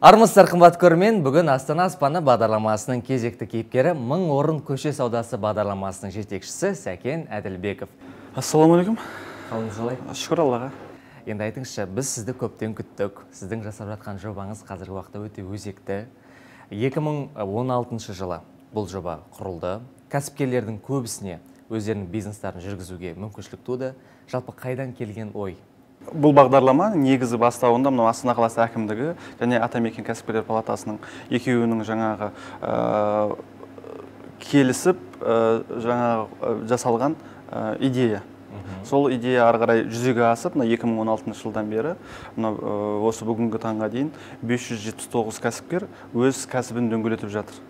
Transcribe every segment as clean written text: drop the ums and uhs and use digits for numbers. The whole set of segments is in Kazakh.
Армысыздар, қымбат көрермен, бүгін «Астана аспаны» бағдарламасының кезекті кейіпкері — «Мың орын» көше саудасы бағдарламасының жетекшісі Сәкен Әділбеков. Ассалаумағалейкум. Қалыңыз қалай? Шүкір Аллаға. Енді айтыңызшы, біз сізді көптен күттік. Сіздің жасап жатқан жобаңыз қазіргі уақытта өте өзекті. 2016 жылы бұл жоба құрылды. Кәсіпкерлердің көбісіне өздерінің бизнестарын жүргізуге мүмкіншілік туды. Жалпы, қайдан келген ой? Бұл бағдарлама негізі бастауында мынау Астана қаласы әкімдігі және Атамекен кәсіпкерлер палатасының екеуінің жаңағы келісіп, жаңағы жасалған идея. Сол идея ары қарай жүзеге асып, мына 2016 жылдан бері мына осы бүгінгі таңға дейін 579 кәсіпкер өз кәсібін дөңгелетіп жатыр.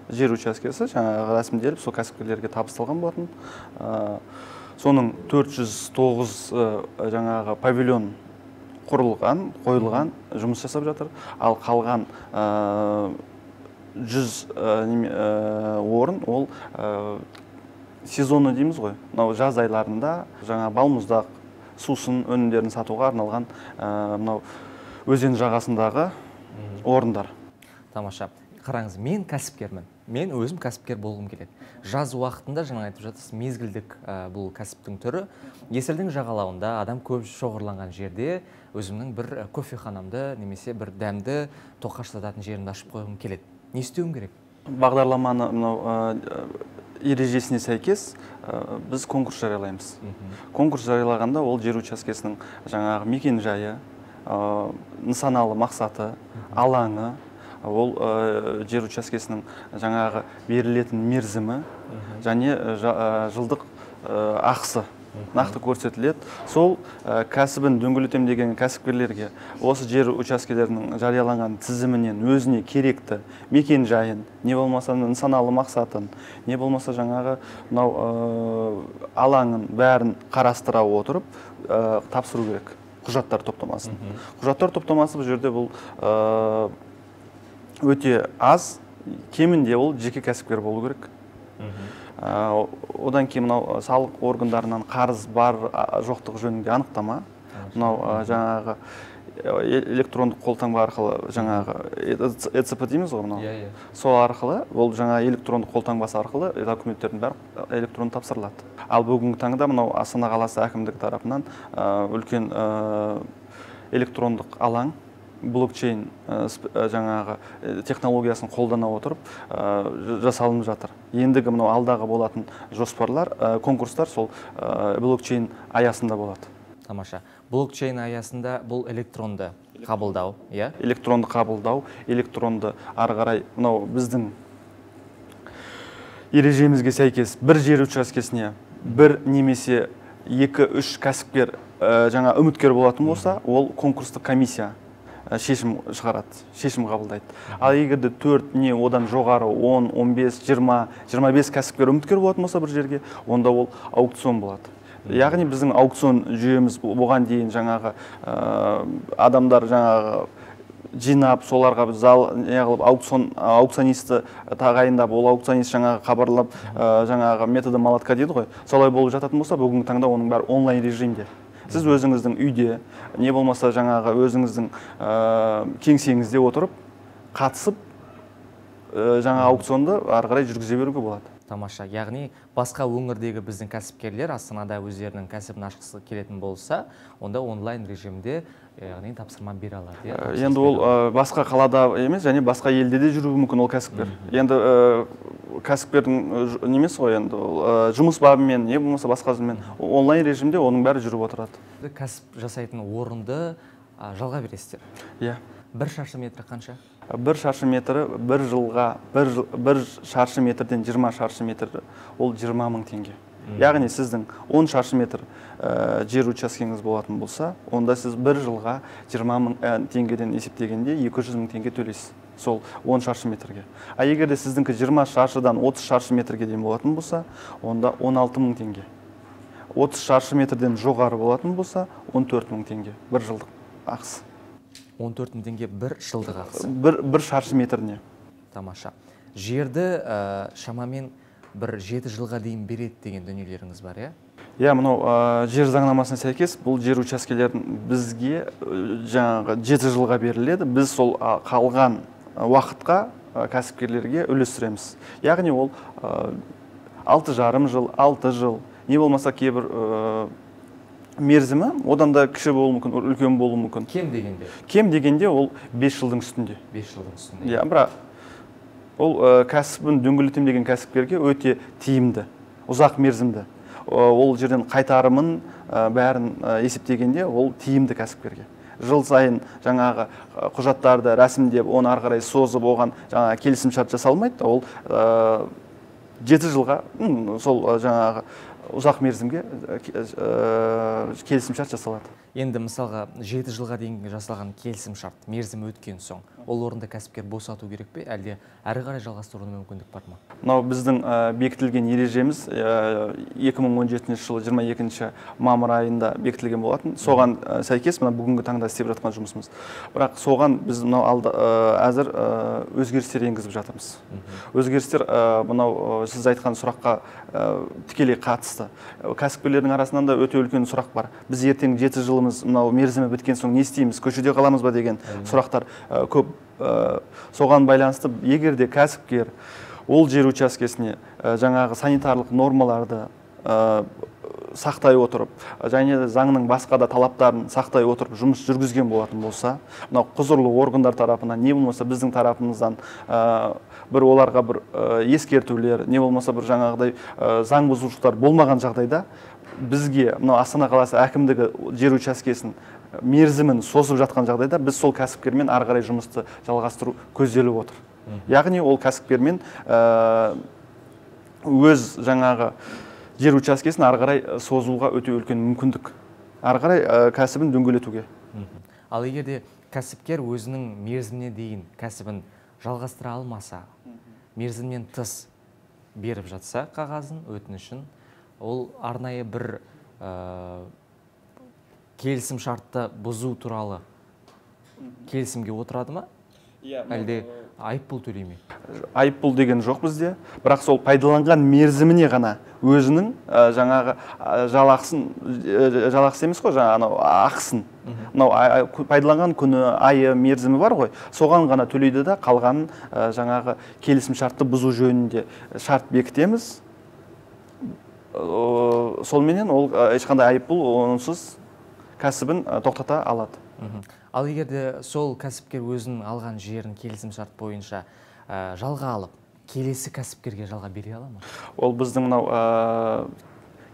Жер учаскесі жаңағы рәсімделіп, сол кәсіпкерлерге табысталған болатын. Соның 409 жаңағы павильон құрылған, қойылған, жұмыс жасап жатыр. Ал қалған 100 орын ол сезонный дейміз ғой, мынау жаз айларында жаңа балмұздақ, сусын өнімдерін сатуға арналған мынау өзен жағасындағы орындар. Тамаша. Қараңыз, мен кәсіпкермін, мен өзім кәсіпкер болғым келеді. Жаз уақытында, жаңа айтып жатырсыз, мезгілдік бұл кәсіптің түрі. Есілдің жағалауында, адам көп шоғырланған жерде өзімнің бір кофеханамды немесе бір дәмді тоқаш сататын жерімді ашып қойғым келеді. Не істеуім керек? Бағдарламаны мынау ережесіне сәйкес біз конкурс жариялаймыз. Конкурс жариялағанда ол жер учаскесінің жаңағы мекен жайы, нысаналы мақсаты, алаңы, ол жер учаскесінің жаңағы берілетін мерзімі және жылдық ақысы нақты көрсетіледі. Сол кәсібін дөңгелетемін деген кәсіпкерлерге осы жер учаскелерінің жарияланған тізімінен өзіне керекті мекен жайын, не болмаса нысаналы мақсатын, не болмаса жаңағы мынау алаңын, бәрін қарастыра отырып тапсыру керек құжаттар топтамасын. Құжаттар топтамасы бұл жерде бұл өте аз, кемінде ол жеке кәсіпкер болу керек. Одан кейін мынау салық органдарынан қарыз бар жоқтығы жөнінде анықтама, мынау жаңағы электрондық қолтаңба арқылы, жаңағы ЭЦП дейміз ғой мынау, иә иә сол арқылы, ол жаңа электрондық қолтаңбасы арқылы документтердің бәрі электронды тапсырылады. Ал бүгінгі таңда мынау Астана қаласы әкімдігі тарапынан үлкен электрондық алаң, блокчейн жаңағы технологиясын қолдана отырып жасалынып жатыр. Ендігі мынау алдағы болатын жоспарлар, конкурстар сол блокчейн аясында болады. Тамаша. Блокчейн аясында бұл электронды қабылдау, иә? Электронды қабылдау, электронды ары қарай мынау біздің ережемізге сәйкес бір жер учаскесіне бір немесе екі, үш кәсіпкер жаңа үміткер болатын болса, ол конкурстық комиссия шешім шығарады, шешім қабылдайды. Ал егер де төрт не одан жоғары, 10, 15, 20, 25 кәсіпкер үміткер болатын болса бір жерге, онда ол аукцион болады. Яғни біздің аукцион жүйеміз бұған дейін жаңағы адамдар жаңағы жинап, соларға біз зал не қылып, аукционисті тағайындап, ол аукционист жаңағы хабарлап, жаңағы методы молотка дейді ғой, солай болып жататын болса, бүгінгі таңда оның бәрі онлайн режимде. Сіз өзіңіздің үйде, не болмаса жаңағы өзіңіздің кеңсеңізде отырып қатысып, жаңа аукционды ары қарай жүргізе беруге болады. Тамаша. Яғни басқа өңірдегі біздің кәсіпкерлер Астанада өздерінің кәсібін ашқысы келетін болса, онда онлайн режимде, яғни тапсырма бере алады, иә? Енді ол басқа қалада емес, және басқа елде де жүруі мүмкін ол кәсіпкер. Енді кәсіпкердің немесі ғой енді ол жұмыс бабымен, не болмаса басқасымен онлайн режимде оның бәрі жүріп отырады. Кәсіп жасайтын орынды жалға бересіздер? Иә. 1 шаршы метрі қанша? 1 шаршы метрі бір жылға, бір шаршы метрден 20 шаршы метр, ол 20 мың теңге. Яғни сіздің 10 шаршы метр жер учаскеңіз болатын болса, онда сіз бір жылға 20 мың теңгеден есептегенде 200 мың теңге төлейсіз сол 10 шаршы метрге. А егер де сіздіңкі 20 шаршыдан 30 шаршы метрге дейін болатын болса, онда 16 мың теңге. 30 шаршы метрден жоғары болатын болса, 14 мың теңге бір жылдық ақысы. 14 мың теңге бір жылдық ақысы? Бір шаршы метріне. Тамаша. Жерді шамамен бір 7 жылға дейін береді деген дүниелеріңіз бар, иә? Иә, мынау жер заңнамасына сәйкес бұл жер учаскелерін бізге жаңағы 7 жылға беріледі. Біз сол қалған уақытқа кәсіпкерлерге үлестіреміз. Яғни ол 6,5 жыл, 6 жыл, не болмаса кейбір мерзімі одан да кіші болуы мүмкін, үлкен болуы мүмкін. Кем дегенде? Кем дегенде ол 5 жылдың үстінде. 5 жылдың үстінде. Иә, бірақ ол кәсібін дөңгелетемін деген кәсіпкерге өте тиімді, ұзақ мерзімді. Ол жерден қайтарымын бәрін есептегенде ол тиімді кәсіпкерге. Жыл сайын жаңағы құжаттарды рәсімдеп, оны ары қарай созып, оған жаңағы келісімшарт жасалмайды. Ол 7 жылға сол жаңағы ұзақ мерзімге келісімшарт жасалады. Енді мысалға 7 жылға дейін жасалған келісімшарт мерзімі өткен соң, ол орында кәсіпкер босату керек пе, әлде әрі қарай жалғастыруға мүмкіндік бар ма? Мынау біздің бекітілген ережеміз 2017 жылы 22 мамыр айында бекітілген болатын. Соған сәйкес мына бүгінгі таңда істеп жатқан жұмысымыз. Бірақ соған біз мынау әзір өзгерістер енгізіп жатырмыз. Өзгерістер мынау сіз айтқан сұраққа тікелей қатысты. Кәсіпкерлердің арасынан да өте үлкен сұрақ бар. Біз ертең 7 жылымыз мынау мерзімі біткен соң не істейміз, көшеде қаламыз ба деген сұрақтар көп. Соған байланысты егер де кәсіпкер ол жер учаскесіне жаңағы санитарлық нормаларды сақтай отырып, және заңның басқа да талаптарын сақтай отырып жұмыс жүргізген болатын болса, мынау құзырлы органдар тарапынан, не болмаса біздің тарапымыздан бір оларға бір ескертулер, не болмаса бір жаңағыдай заң бұзушылықтар болмаған жағдайда бізге мынау Астана қаласы әкімдігі жер учаскесін мерзімін созып жатқан жағдайда біз сол кәсіпкермен ары қарай жұмысты жалғастыру көзделіп отыр. Яғни ол кәсіпкермен өз жаңағы жер учаскесін ары қарай созуға өте үлкен мүмкіндік. Ары қарай кәсібін дөңгелетуге. Ал егер де кәсіпкер өзінің мерзіміне дейін кәсібін жалғастыра алмаса, мерзімнен тыс беріп жатса қағазын, өтінішін, ол арнайы бір келісім шартты бұзу туралы келісімге отырады ма? Әлде айыппұл төлей ме? Айыппұл деген жоқ бізде, бірақ сол пайдаланған мерзіміне ғана өзінің жаңағы жалақысын, жалақысы емес қой, жаңағы анау ақысын, мынау пайдаланған күні, айы, мерзімі бар ғой, соған ғана төлейді да, қалғанын жаңағы келісім шартты бұзу жөнінде шарт бекітеміз. Солменен ол ешқандай айыппұл онсыз кәсібін тоқтата алады. Ал егер де сол кәсіпкер өзінің алған жерін келісім шарт бойынша жалға алып, келесі кәсіпкерге жалға бере ала ма? Ол біздің мынау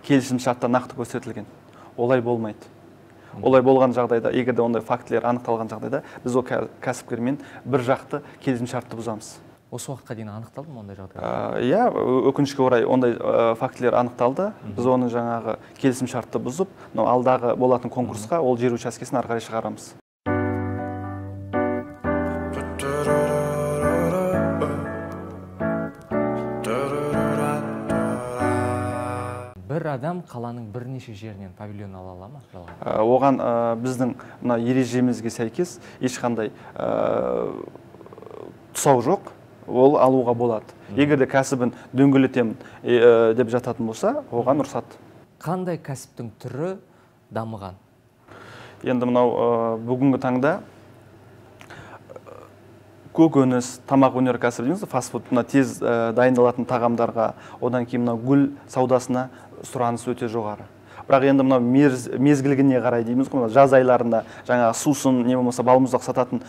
келісім шартта нақты көрсетілген. Олай болмайды. Олай болған жағдайда, егер де ондай фактілер анықталған жағдайда, біз ол кәсіпкермен бір жақты келісім шартты бұзамыз. Осы уақытқа дейін анықталды ма ондай жағдай? Иә, өкінішке орай ондай фактілер анықталды. Біз оны жаңағы келісім шартты бұзып, мынау алдағы болатын конкурсқа ол жер учаскесін ары қарай шығарамыз. Бір адам қаланың бірнеше жерінен павильон ала ала ма? Оған біздің мына ережемізге сәйкес ешқандай тұсау жоқ, ол алуға болады. Егер де кәсібін дөңгелетемін деп жататын болса, оған рұқсат. Қандай кәсіптің түрі дамыған? Енді мынау бүгінгі таңда көкөніс, тамақ өнеркәсібі дейміз, фастфуд, мына тез дайындалатын тағамдарға, одан кейін мынау гүл саудасына сұраныс өте жоғары. Бірақ енді мынау мезгіліне қарай дейміз ғой, жаз айларында жаңағы сусын, не болмаса балмұздақ сататын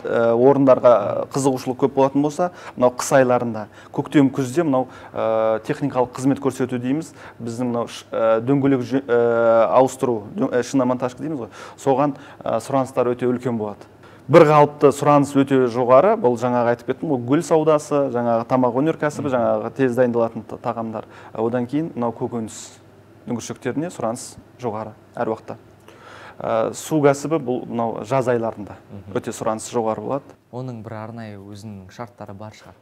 орындарға қызығушылық көп болатын болса, мынау қыс айларында, көктем, күзде мынау техникалық қызмет көрсету дейміз, біздің мынау дөңгелек ауыстыру, шиномонтажка дейміз ғой, соған сұраныстар өте үлкен болады. Бір қалыпты сұраныс өте жоғары, бұл жаңағы айтып кеттім, ол гүл саудасы, жаңағы тамақ өнеркәсібі, жаңағы тез дайындалатын тағамдар. Одан кейін мынау көкөніс дүңгіршектеріне сұраныс жоғары әр уақытта. Су кәсібі бұл мынау жаз айларында өте сұраныс жоғары болады. Оның бір арнайы өзінің шарттары бар шығар.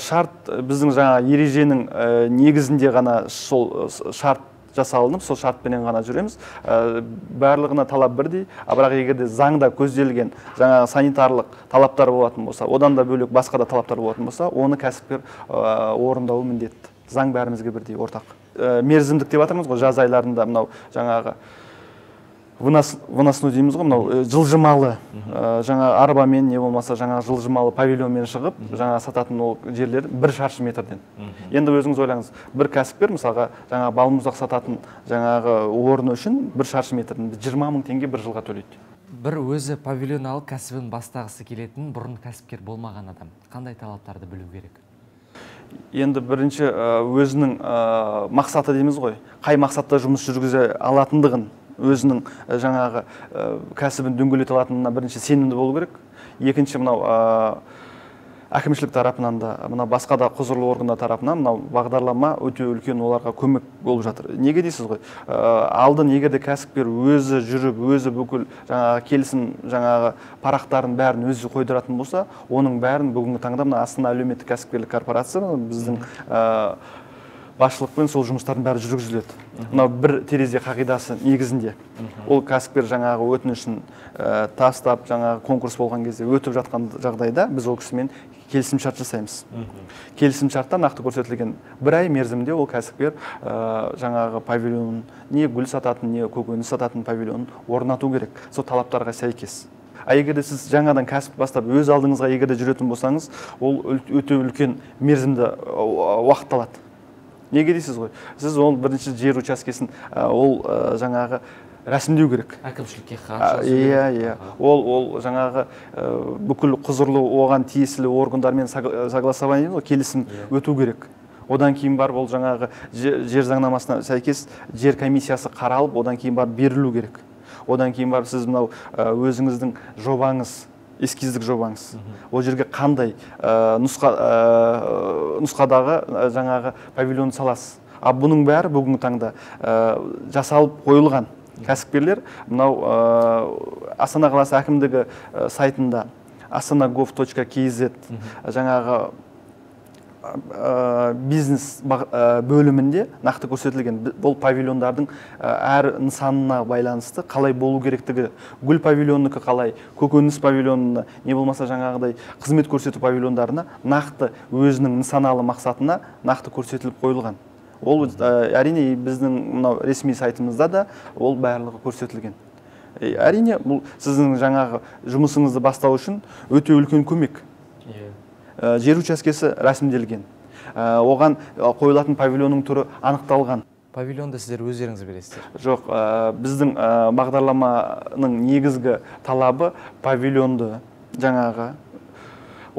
Шарт біздің жаңа ереженің негізінде ғана сол шарт жасалынып, сол шартпенен ғана жүреміз. Барлығына талап бірдей, бірақ егер де заңда көзделген жаңағы санитарлық талаптар болатын болса, одан да бөлек басқа да талаптар болатын болса, оны кәсіпкер орындауы міндетті. Заң бәрімізге бірдей ортақ. Мерзімдік деп жатырмыз ғой, жаз айларында мынау жаңағы выносной дейміз ғой, мынау жылжымалы жаңа арбамен, не болмаса жаңа жылжымалы павильонмен шығып, жаңа сататын ол жерлер 1 шаршы метрден. Енді өзіңіз ойлаңыз, бір кәсіпкер мысалға жаңа балмұздақ сататын жаңағы орны үшін 1 шаршы метрден 20 000 теңге бір жылға төлейді. Бір өзі павильон алып кәсібін бастағысы келетін бұрын кәсіпкер болмаған адам қандай талаптарды білу керек? Енді бірінші өзінің мақсаты дейміз ғой, қай мақсатта жұмыс жүргізе алатындығын, өзінің жаңағы кәсібін дөңгелете алатынына бірінші сенімді болу керек. Екінші, мынау әкімшілік тарапынан да, мына басқа да құзырлы органдар тарапынан мынау бағдарлама өте үлкен оларға көмек болып жатыр. Неге дейсіз ғой? Алдын егер де кәсіпкер өзі жүріп, өзі бүкіл жаңағы келісім, жаңағы парақтарын бәрін өзі қойдыратын болса, оның бәрін бүгінгі таңда мына Астана әлеуметтік кәсіпкерлік корпорациясы біздің басшылықпен сол жұмыстардың бәрі жүргізіледі. Мынау бір терезе қағидасы негізінде. Ол кәсіпкер жаңағы өтінішін тастап, жаңағы конкурс болған кезде өтіп жатқан жағдайда біз ол кісімен келісімшарт жасаймыз. Келісімшартта нақты көрсетілген бір ай мерзімде ол кәсіпкер жаңағы павильон, не гүл сататын, не көкөніс сататын павильонын орнату керек. Сол талаптарға сәйкес. А егер де сіз жаңадан кәсіп бастап өз алдыңызға егер де жүретін болсаңыз, ол өте үлкен мерзімді уақыт алады. Неге дейсіз ғой? Сіз ол бірінші жер учаскесін ол жаңағы рәсімдеу керек. Әкімшілікке хат жазу керек. Иә, иә. Ол жаңағы бүкіл құзырлы оған тиесілі органдармен согласование, келісім өту керек. Одан кейін барып ол жаңағы жер заңнамасына сәйкес жер комиссиясы қаралып, одан кейін барып берілу керек. Одан кейін барып сіз мынау өзіңіздің жобаңыз, эскиздік жобаңыз. Ол жерге қандай нұсқадағы жаңағы павильон саласыз. А бұның бәрі бүгінгі таңда жасалып қойылған. Кәсіпкерлер мынау Астана қаласы әкімдігі сайтында astana.gov.kz жаңағы бизнес бөлімінде нақты көрсетілген бұл павильондардың әр нысанына байланысты қалай болу керектігі, гүл павильонынікі қалай, көкөніс павильонына, не болмаса жаңағыдай қызмет көрсету павильондарына нақты өзінің нысаналы мақсатына нақты көрсетіліп қойылған. Ол әрине біздің мынау ресми сайтымызда да ол барлығы көрсетілген. Әрине бұл сіздің жаңағы жұмысыңызды бастау үшін өте үлкен көмек. Жер учаскесі рәсімделген, оған қойылатын павильонның түрі анықталған. Павильонды сіздер өздеріңіз бересіздер? Жоқ, біздің бағдарламаның негізгі талабы павильонды жаңағы,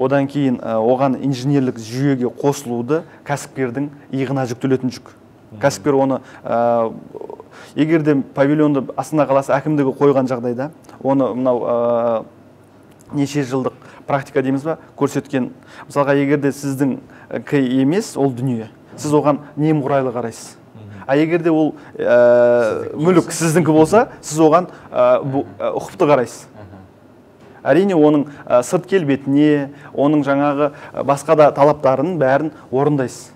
одан кейін оған инженерлік жүйеге қосылуды кәсіпкердің иығына жүктелетін жүк. Кәсіпкер оны, егер де павильонды Астана қаласы әкімдігі қойған жағдайда, оны мынау неше жылдық практика дейміз ба, көрсеткен. Мысалға, егер де сіздің емес ол дүние, сіз оған немқұрайлы қарайсыз. А егер де ол мүлік сіздікі болса, сіз оған ұқыпты қарайсыз. Әрине, оның сырт келбетіне, оның жаңағы басқа да талаптарын бәрін орындайсыз.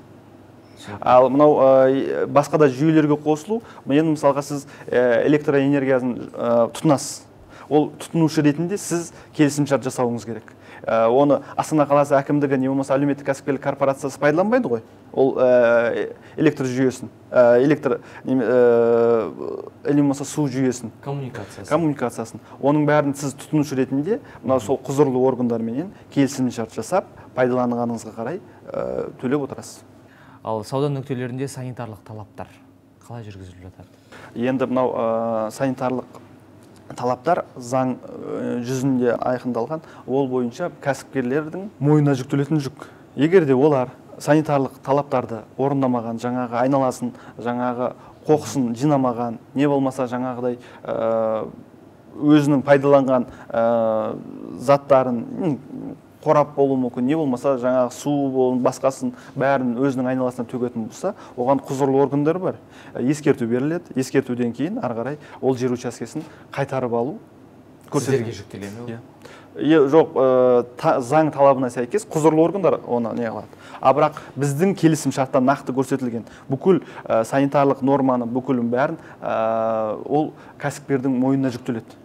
Ал мынау басқа да жүйелерге қосылу, енді мысалға сіз электроэнергиясын тұтынасыз. Ол тұтынушы ретінде сіз келісімшарт жасауыңыз керек. Оны Астана қаласы әкімдігі, не болмаса әлеуметтік кәсіпкерлік корпорациясы пайдаланбайды ғой. Ол электр жүйесін, электр, не болмаса су жүйесін, коммуникациясын. Оның бәрін сіз тұтынушы ретінде мынау сол құзырлы органдарменен келісімшарт жасап, пайдаланғаныңызға қарай төлеп отырасыз. Ал сауда нүктелерінде санитарлық талаптар қалай жүргізіліп жатады? Енді мынау санитарлық талаптар заң жүзінде айқындалған, ол бойынша кәсіпкерлердің мойнына жүктелетін жүк. Егер де олар санитарлық талаптарды орындамаған, жаңағы айналасын, жаңағы қоқысын жинамаған, не болмаса жаңағыдай өзінің пайдаланған заттарын қорап болуы мүмкін, не болмаса жаңағы су болуын, басқасын бәрін өзінің айналасына төгетін болса, оған құзырлы органдар бар. Ескерту беріледі. Ескертуден кейін ары қарай ол жер учаскесін қайтарып алу Сіздерге жүктеле ме? Жоқ, заң талабына сәйкес құзырлы органдар оны не қылады. А бірақ біздің келісім шартта нақты көрсетілген бүкіл санитарлық норманы, бүкілін бәрін ол кәсіпкердің мойнына жүктеледі.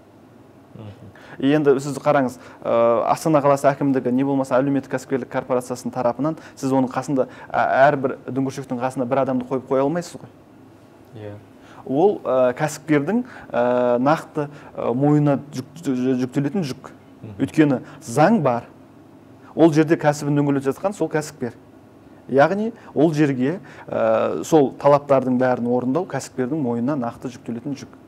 Енді сіз қараңыз, Астана қаласы әкімдігі не болмаса әлеуметтік кәсіпкерлік корпорациясының тарапынан сіз оның қасында әрбір дүңгіршектің қасында бір адамды қойып қоя алмайсыз ғой. Ол кәсіпкердің нақты мойнына жүктелетін жүк. Өйткені заң бар. Ол жерде кәсібін дөңгелетіп жатқан сол кәсіпкер. Яғни ол жерге сол талаптардың бәрін орындау кәсіпкердің мойнына нақты жүктелетін жүк.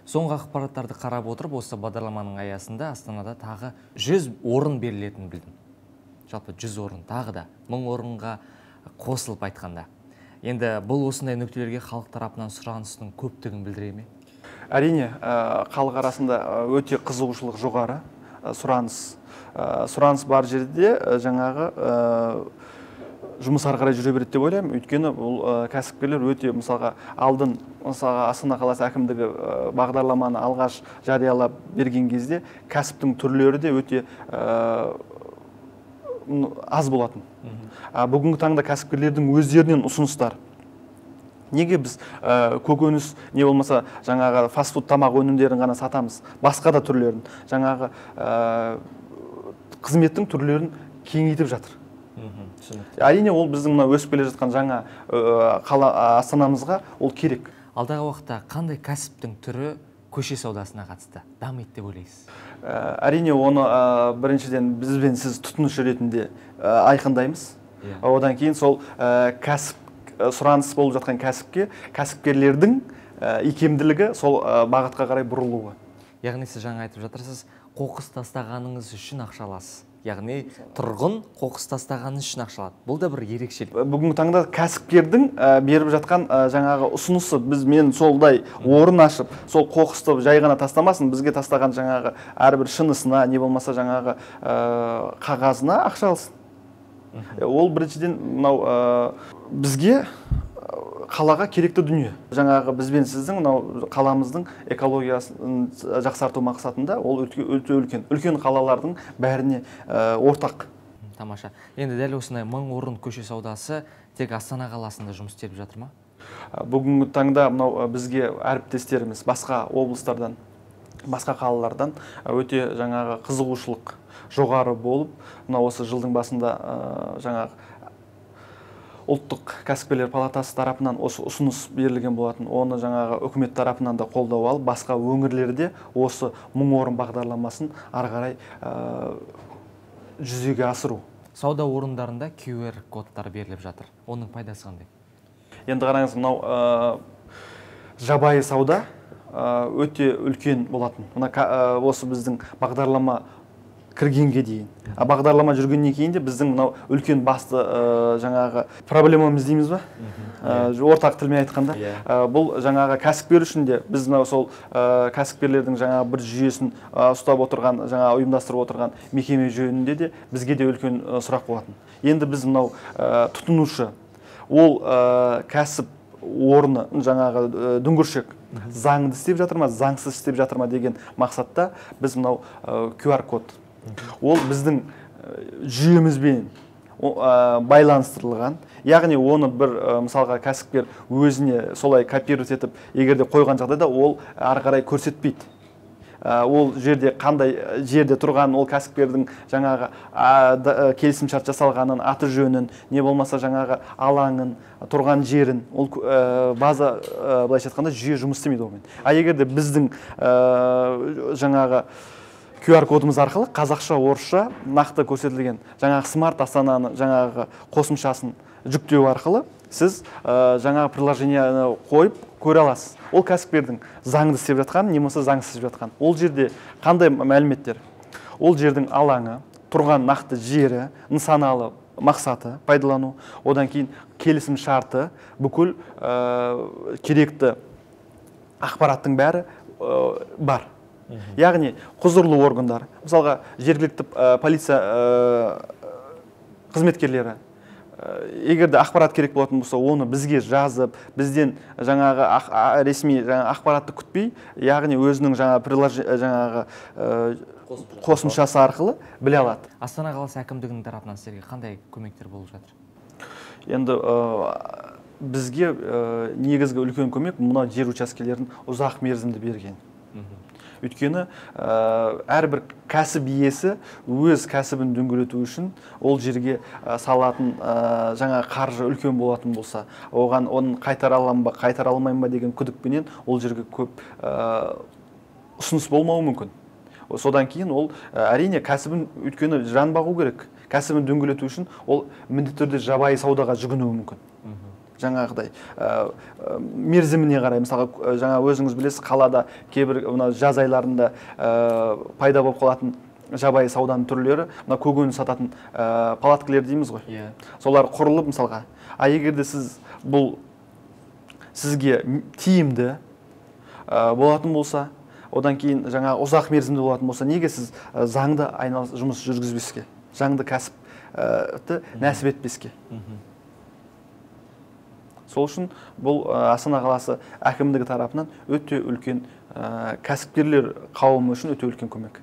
Соңғы ақпараттарды қарап отырып, осы бағдарламаның аясында Астанада тағы 100 орын берілетінін білдім. Жалпы 100 орын, тағы да 1000 орынға қосылып айтқанда. Енді бұл осындай нүктелерге халық тарапынан сұраныстың көптігін білдіре ме? Әрине, халық арасында өте қызығушылық жоғары, сұраныс. Сұраныс бар жерде жаңағы жұмыс ары қарай жүре береді деп ойлаймын. Өйткені бұл кәсіпкерлер өте, мысалға, алдын, мысалға, Астана қаласы әкімдігі бағдарламаны алғаш жариялап берген кезде кәсіптің түрлері де өте аз болатын. Бүгінгі таңда кәсіпкерлердің өздерінен ұсыныстар. Неге біз көкөніс, не болмаса жаңағы фастфуд тамақ өнімдерін ғана сатамыз, басқа да түрлерін, жаңағы қызметтің түрлерін кеңейтіп жатыр. Әрине, ол біздің мына өсіп келе жатқан жаңа қала Астанамызға ол керек. Алдағы уақытта қандай кәсіптің түрі көше саудасына қатысты дамиды деп ойлайсыз? Әрине, оны біріншіден біз бен сіз тұтынушы ретінде айқындаймыз. Одан кейін сол кәсіп, сұраныс болып жатқан кәсіпке, кәсіпкерлердің икемділігі сол бағытқа қарай бұрылуы. Яғни сіз жаңа айтып жатырсыз, қоқыс тастағаныңыз үшін ақша аласыз. Яғни тұрғын қоқыс тастағаны үшін ақша алады. Бұл да бір ерекшелік. Бүгінгі таңда кәсіпкердің беріп жатқан жаңағы ұсынысы, біз мен солдай орын ашып, сол қоқысты жай ғана тастамасын, бізге тастаған жаңағы әрбір шынысына, не болмаса жаңағы қағазына ақша алсын. Ол біріншіден мынау бізге қалаға керекті дүние. Жаңағы біз бен сіздің мынау қаламыздың экологиясын жақсарту мақсатында ол өте үлкен. Үлкен қалалардың бәріне ортақ. Тамаша. Енді дәл осындай 1000 орын көше саудасы тек Астана қаласында жұмыс істеп жатыр ма? Бүгінгі таңда мынау бізге әріптестеріміз басқа облыстардан, басқа қалалардан өте жаңағы қызығушылық жоғары болып, мынау осы жылдың басында жаңағы Ұлттық кәсіпкерлер палатасы тарапынан осы ұсыныс берілген болатын. Оны жаңағы үкімет тарапынан да қолдау алып, басқа өңірлерде осы 1000 орын бағдарламасын ары қарай жүзеге асыру. Сауда орындарында QR кодтар беріліп жатыр. Оның пайдасы қандай? Енді қараңыз, мынау жабайы сауда өте үлкен болатын. Мына осы біздің бағдарлама кіргенге дейін. А бағдарлама жүргеннен кейін де біздің мынау үлкен басты жаңағы проблемамыз дейміз ба? Ортақ тілмен айтқанда, бұл жаңағы кәсіпкер үшін де біз мынау сол кәсіпкерлердің жаңағы бір жүйесін ұстап отырған, жаңа ұйымдастырып отырған мекеме жөнінде де бізге де үлкен сұрақ болатын. Енді біз мынау тұтынушы, ол кәсіп орны, жаңағы дүңгіршек заңды істеп жатыр ма, заңсыз істеп жатыр ма деген мақсатта біз мынау QR код, ол біздің жүйемізбен байланыстырылған, яғни оны бір мысалға кәсіпкер өзіне солай копировать етіп, егер де қойған жағдайда ол ары қарай көрсетпейді. Ол жерде қандай жерде тұрған, ол кәсіпкердің жаңағы келісімшарт жасалғанын, аты жөнін, не болмаса жаңағы алаңын, тұрған жерін, ол база, былайша айтқанда, жүйе жұмыс істемейді онымен. А егер де біздің жаңағы QR кодымыз арқылы қазақша, орысша нақты көрсетілген жаңағы смарт Астананы жаңағы қосымшасын жүктеу арқылы сіз жаңағы приложениені қойып көре аласыз. Ол кәсіпкердің заңды істеп жатқан, не болмаса заңсыз істеп жатқан. Ол жерде қандай мәліметтер? Ол жердің алаңы, тұрған нақты жері, нысаналы мақсаты пайдалану, одан кейін келісім шарты, бүкіл керекті ақпараттың бәрі бар. Яғни құзырлы органдар, мысалға жергілікті полиция қызметкерлері Егер де ақпарат керек болатын болса, оны бізге жазып, бізден жаңағы ресми жаңа ақпаратты күтпей, яғни өзінің жаңа жаңағы қосымшасы арқылы біле алады. Астана қаласы әкімдігінің тарапынан сіздерге қандай көмектер болып жатыр? Енді бізге негізгі үлкен көмек мына жер учаскелерін ұзақ мерзімді берген. Өйткені әрбір кәсіп иесі өз кәсібін дөңгелету үшін ол жерге салатын жаңа қаржы үлкен болатын болса, оған оны қайтара аламын ба, қайтара алмаймын ба деген күдікпенен ол жерге көп ұсыныс болмауы мүмкін. Содан кейін ол әрине кәсібін, өйткені жан бағу керек, кәсібін дөңгелету үшін ол міндетті түрде жабайы саудаға жүгінуі мүмкін. Жаңағыдай мерзіміне қарай, мысалға, жаңа өзіңіз білесіз, қалада кейбір мына жаз айларында пайда болып қалатын жабайы сауданың түрлері, мына көкөніс сататын палаткалар дейміз ғой. Солар құрылып мысалға. А егер де сіз бұл сізге тиімді болатын болса, одан кейін жаңа ұзақ мерзімді болатын болса, неге сіз заңды айналыс жұмыс жүргізбеске, заңды кәсіпті нәсіп етпеске? Сол үшін бұл Астана қаласы әкімдігі тарапынан өте үлкен кәсіпкерлер қауымы үшін өте үлкен көмек.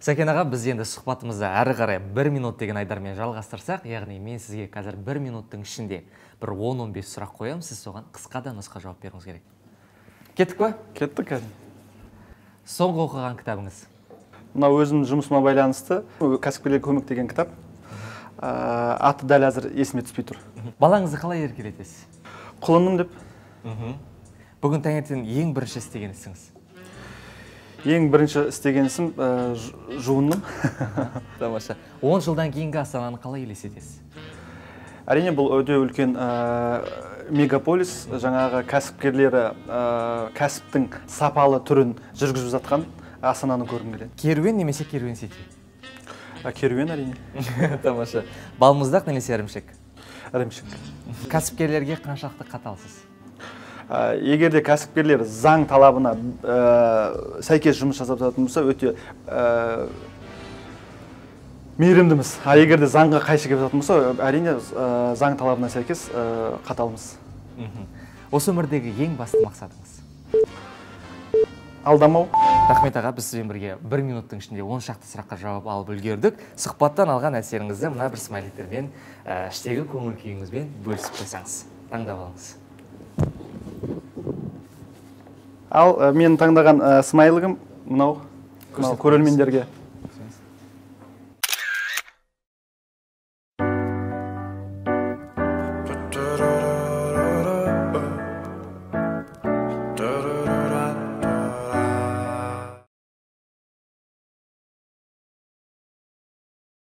Сәкен аға, біз енді сұхбатымызды әрі қарай 1 минут деген айдармен жалғастырсақ, яғни мен сізге қазір 1 минуттың ішінде бір 10-15 сұрақ қоямын, сіз соған қысқа да нұсқа жауап беруіңіз керек. Кеттік па? Кеттік, әрине. Соңғы оқыған кітабыңыз? Мына өзімнің жұмысыма байланысты кәсіпкерлерге көмек деген кітап. Аты дәл әзір есіме түспей тұр. Балаңызды қалай еркелетесіз? Құлыным деп. Бүгін таңертең ең бірінші істеген ісіңіз? Ең бірінші істеген ісім жуындым. Тамаша. 10 жылдан кейінгі Астананы қалай елестетесіз? Әрине, бұл өте үлкен мегаполис, жаңағы кәсіпкерлері кәсіптің сапалы түрін жүргізіп жатқан Астананы көргім келеді. Керуен немесе Керуен Сити? Керуен, әрине. Тамаша. Балмұздақ немесе ірімшік? Ірімшік. Кәсіпкерлерге қаншалықты қаталсыз? Егер де кәсіпкерлер заң талабына сәйкес жұмыс жасап жататын болса, өте мейірімдіміз. А егер де заңға қайшы келіп жататын болса, әрине заң талабына сәйкес қаталмыз. Осы өмірдегі ең басты мақсатыңыз? Алдамау. Рахмет аға, біз сізбен бірге 1 минуттың ішінде 10 шақты сұраққа жауап алып үлгердік. Сұхбаттан алған әсеріңізді мына бір смайликтермен, іштегі көңіл күйіңізбен бөлісіп қойсаңыз. Таңдап алыңыз. Ал мен таңдаған смайлигім мынау, мынау көрермендерге